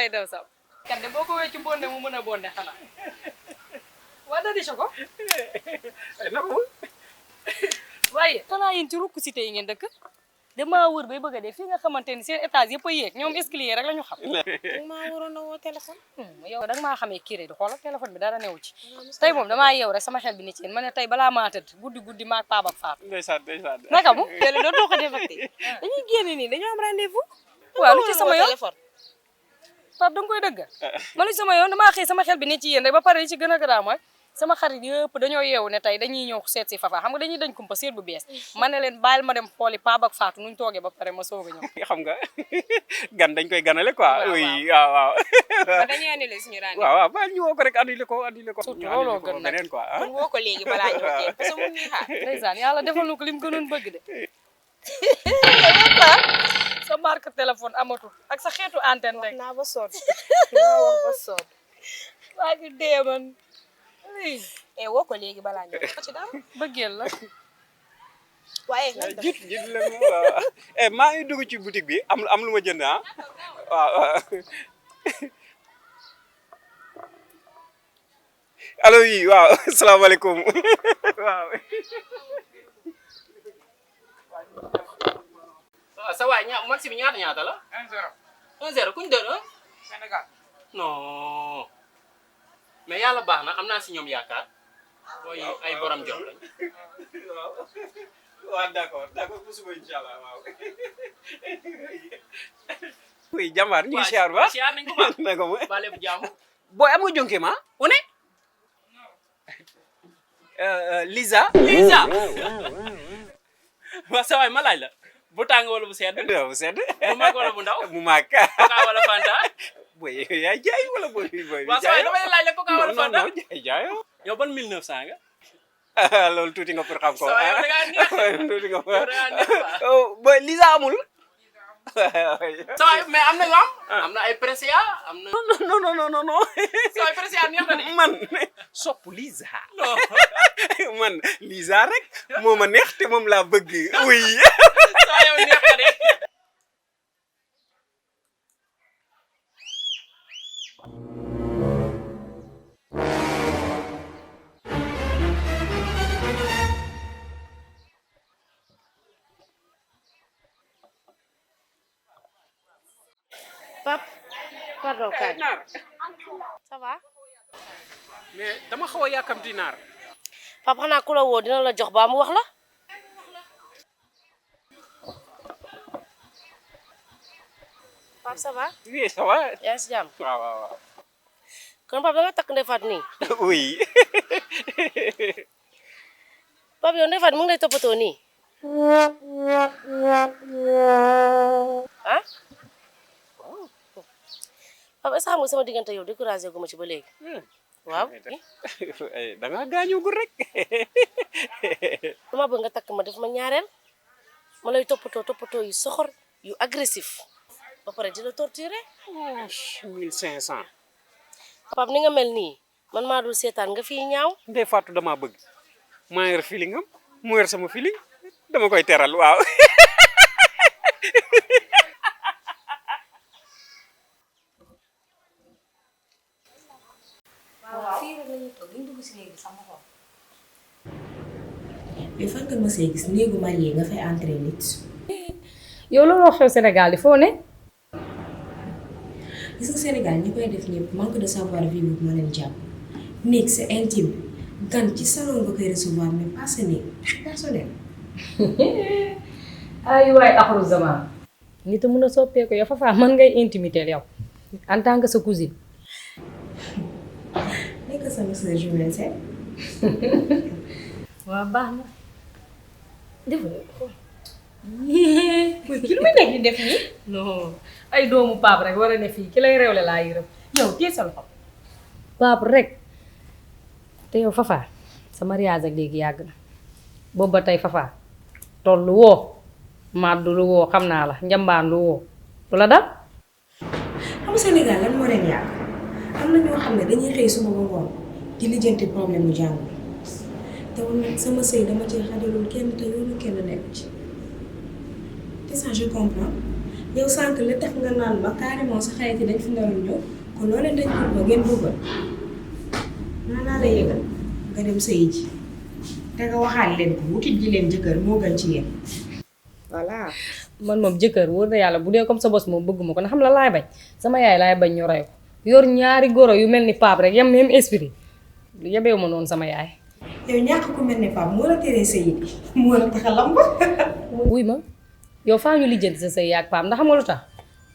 ngay daw sax kan de boo ko wee ci bonde mu mën a bonde xanaa waa da di ko waaye xanaa yéen ci rukk cité yi ngeen dëkk damaa wër bay bëgg a dee fii nga xamante ni seen étage yëpp a yéeg ñoom escalier rek la ñu xam maa waroon a woo téléphone yow danga maa xamee kiré di xoolal téléphone bi dara newu ci tey moom damaa yeew rek sama xel bi ni ci yéen ma ne tey balaa maa tëdd guddi maag Pape ak Fatou ndeysaan naka mu léegi doo ko defati dañuy génn nii dañoo am rendez-vous waaw lu ci sama yoon téléphone Pape danga koy dëgg ma lu ci sama yoon damaa xëy sama xel bi ni ci yéen rek ba pare li ci gën a garaaw mooy sama xarit yëpp dañoo yeewu ne tey dañuy ñëw seet si Fafa xam nga dañuy dañ kumpa seet bu bees ma ne leen bàyyil ma dem xooli Pape ak Fatou nuñ toogee ba pare ma soog a ñëw xam nga gan dañ koy ganale quoi oui waaw dañuy annulé suñu rendez-vous waaw ba ñu woo ko rek annulé ko surtout looloo gën nag beneen quoi kon woo ko léegi balaa ñëw kenn parce que mun ñuy xaar ndeysaan yàlla defal na ko li mu gënoon bëgg de sa marque téléphone amatul ak sa xeetu antenne rek naa ba sonn naa wax ba sonn waa ngi dee man woo ko léegi balaa ñëw ci dara bëggeel la waaye jit la waaw maa ngi dugg ci boutique bi am lu ma jënd ah waaw allo oui waaw asalaamaaleykum waaw sa waay maxi bi ñaata la 1-0 kuñ doon Sénégal non mais yàlla baax na am naa si ñoom yaakaar mooy ay borom jox lañ waaw d'accord bu suba inchallah waaw oui jàmbaar ñu ngi siyaar ba siyaar nañ ko baax naka mu ba lépp jàmm booy am nga jonke ma une Lisa waaw sa waay ma laaj la bu tàng wala bu sedd bu sedd bu mag wala bu ndaw mu mag coca wala fanta boy yaa jaay wala boy waaw sa waay damay laaj la coca wala fanta jaay yow ban 1900 nga loolu tuuti nga pour xam ko sa waay yow da ngaa neex tuuti nga yow da ngaa neex waaw boy Lisa amul sa waay mais am na yu am na ay Precia am na non sa waay Precia neex na de man sopp Lisa non man Lisa rek moo ma neex te moom laa bëgg oui sa waay yow neex na de Pape pardon kaay naar ça va mais dama xaw a yàkkamti naar Pape xanaa ku la woo dina la jox ba mu wax la Pape ça va oui ça va yaa ngi si jàmm waaw kon Pape da nga takk Ndeye Fatou nii oui Pape yow Ndeye Fatou mu ngi lay toppatoo nii ah Pape est-ce que xam nga sama diggante yow découragé gu ma ci ba léegi waaw da nga gaañugul rek dama bëgg nga takk ma def ma ñaareel ma lay toppatoo yu soxor yu agressif ba pare di la torturer 1500 Pape ni nga mel nii man maa dul seetaan nga fii ñaaw Ndeye Fatou dama bëgg maa yor feeling am mu yor sama feeling dama koy teral waaw fii rek lañuy toog dañ dugg si néeg bi sama xol mais fan nga mësee gis néegu marié nga fay entré nit yow looloo xew Sénégal di foo ne gis nga Sénégal ñi koy def ñëpp manque de savoir vivre moo leen jàpp néeg c'est intime gan ci salon nga koy recevoir mais pas sa néeg personnel ay waay axaru zaman nit a mën a soppeeku yow Fafa mën ngay intimité yow en tant que sa cousine nekk sama sœur jumelle c'est waaw baax na defal ki lu muy nekk di def nii non ay doomu Pape rek war a ne fii ki lay réewle laa yërëm yow téye sa loxo Pape rek te yow Fafa sa mariage ak léegi yàgg na boobu ba tey Fafa tollu woo màddu lu woo xam naa la njambaan lu woo lu la dal xam Sénégal lan moo leen yàq am na ñoo xam ne dañuy xëy suba ba ngoon di lijjanti problème mu jàmm te woon nag sama sëy dama ci xajalul kenn te yoonu kenn nekk ci te ça je comprends yow sànq li tax nga naan ma carrément sa xarit yi dañ fi naroon ñëw kon loo leen dañ ko ngeen bëggoon naa la yëgal nga dem sëyi ji te nga waxaat leen ko wutit ji leen jëkkër moo gën ci yéen voilà. man moom jëkkër wóor na yàlla bu dee comme sa bos moom bëgguma ko na xam la laay bañ sama yaay laay bañ ñu rey ko yor ñaari goro yu mel ni Pape rek yam même esprit yebeewu ma noonu sama yaay. yow ñàkk ku mel ni Pape moo la teree sëyi bi moo la tax a lamb. wuy ma yow faa ñu lijjanti sa sëy yaag Pape ndax xam nga lu tax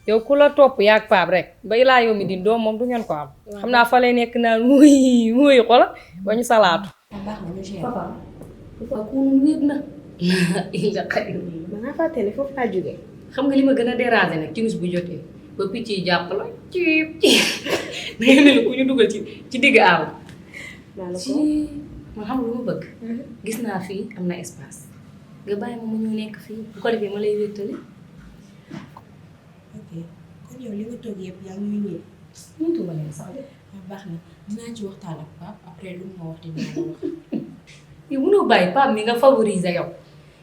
yow ku la topp yaag Pape rek ba ilaa yow mi di doom moom du ngeen ko am. xam naa fa lay nekk naan wuy wuy xola ba ñu salaatu. baax na ñu gérer. papa ku wéet na. ba nga fàtte ne foofu laa jógee. xam nga li ma gën a déranger nag timis bu jotee ba picc yi jàpp la ciib ciib da ngay mel ni ku ñu dugal ci digg aaw. ci man xam nga lu ma bëgg. gis naa fii am na espace nga bàyyi ma mu ñëw nekk fii bu ko defee ma lay wéttali. ok kon yow li nga toog yëpp yaa ngi ñuy ñëw. mëntu ma leen sax de. baax na dinaa ci waxtaan ak Pape après lu ma wax dinaa la wax. yow mënoo bàyyi Pape mi nga favoriser yow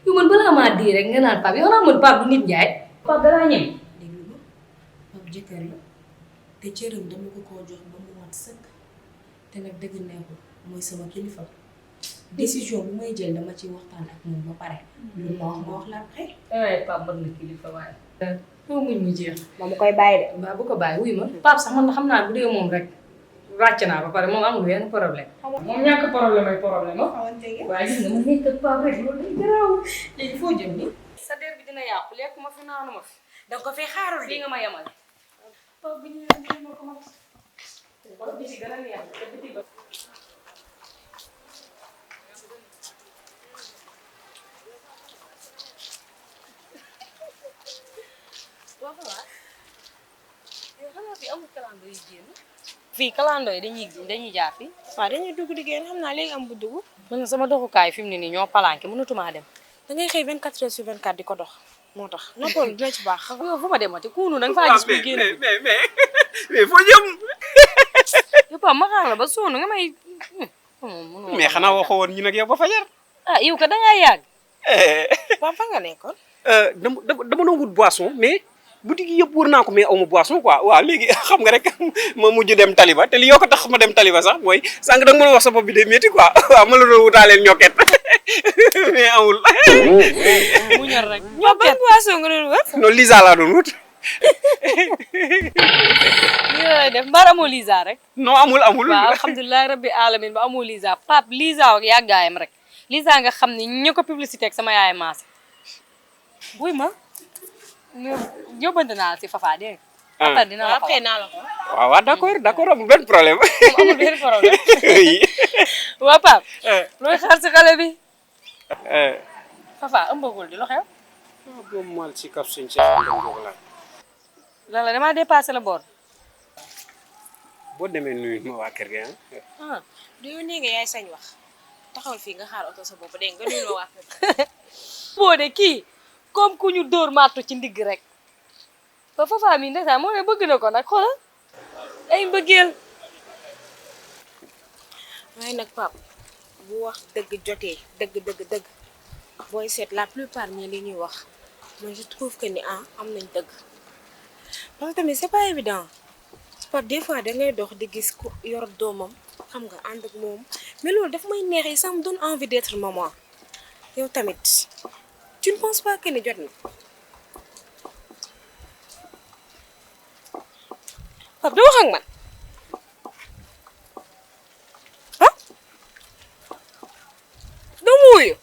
yow man balaa maa di rek nga naan Pape yow naa mën Pape du nit njaay. Pape dalaa ñem. déglu ma Pape jëkkër la te cëram dama ko koo jox ba mu mat sëkk te nag dëgg neexul mooy sama kilifa décision bu may jël dama ci waxtaan ak moom ba pare. lu ma wax la après. waaye Pape mën na kilifa waaye. foo muñ mu jeex. ma mu koy bàyyi de. waaw bu ko bàyyi wuy ma Pape sax man xam naa bu dee moom rek wàcc naa ba pare moom amul benn problème. moom ñàkk problème ay problème ah. xamante ne waaye gis nga ma nekk ak Pape rek loolu day garaaw. léegi foo jëm ni sa der bi dina yàqu lekk ma fi naanu ma fi. da nga ko fay xaarul fii de. nga ma yemal. Pape bi ñu ne ma ko mos. wala bi ci gën a neex te biti ba. waaw waaw. yow xanaa fi amul kalandoo yi génn. fii kalandoo yi dañuy jaar fii. waaw dañuy dugg di génn xam naa léegi am bu dugg. man sama doxukaay fi mu ne nii ñoo palanke mënatumaa dem. da ngay xëy 24 heures sur 24 di ko dox moo tax noppalu dina ci baax. yow fu ma demati kuunu da nga faa gis. mais génn mais foo jëm. yow Pape ma xaar la ba sonn nga may. mais xanaa waxoo woon ñu nag yow ba fajar. ah yow ka da ngaa yàgg. Pape fa nga nekkoon. dama doon wut boisson mais boutique yi yëpp wër naa ko mais aw ma boisson quoi waaw léegi xam nga rek ma mujj dem Taliba te li yoo ko tax ma dem Taliba sax mooy sànq da nga mën a wax sa bopp bi day métti quoi waaw ma la doon wutaaleel ñokket mais amul. mu ñor rek. ñoo ban boisson nga doon wër. non Lisa laa doon wut. lii la lay def mbaar amoo Lisa rek. non amul. waaw alhamdulilah rabbi alamin ba amoo Lisa Pape Lisa ak yàggaayam rek Lisa nga xam ni ñu ko publicité ak sama yaay maase. buy ma yóbbante naa la si Fafa dégg nga. après dina la ko wax naa la ko. waaw waaw d'accord amul benn problème. amul benn problème. oui. waa Pape. looy xaar si xale bi. Fafa ëmbagul di lu xew. boobu mal si kaf suñ si xam nga lan la damaa dépassé la boor. boo demee nuyu ma waa kër gi ah du yow nee nga yaay sañ wax taxawal fii nga xaar oto sa bopp dégg nga nuyu ma waa kër. boo de kii comme ku ñu dóor màttu ci ndigg rek ba Fafa mi ndeysaan moo ne bëgg na ko nag xoolal ay mbëggeel. waaye nag Pape bu wax dëgg jotee dëgg booy seet la plupart ñi li ñuy wax man je trouve que ni am nañ dëgg parce que tamit c'est pas évident Pape des fois da ngay dox di gis ku yor doomam xam nga ànd ak moom mais loolu daf may neex yi ça me donne envie d'être maman yow tamit tu ne penses pas que ni jot na Pape doo wax ak man ah doo mu wuyu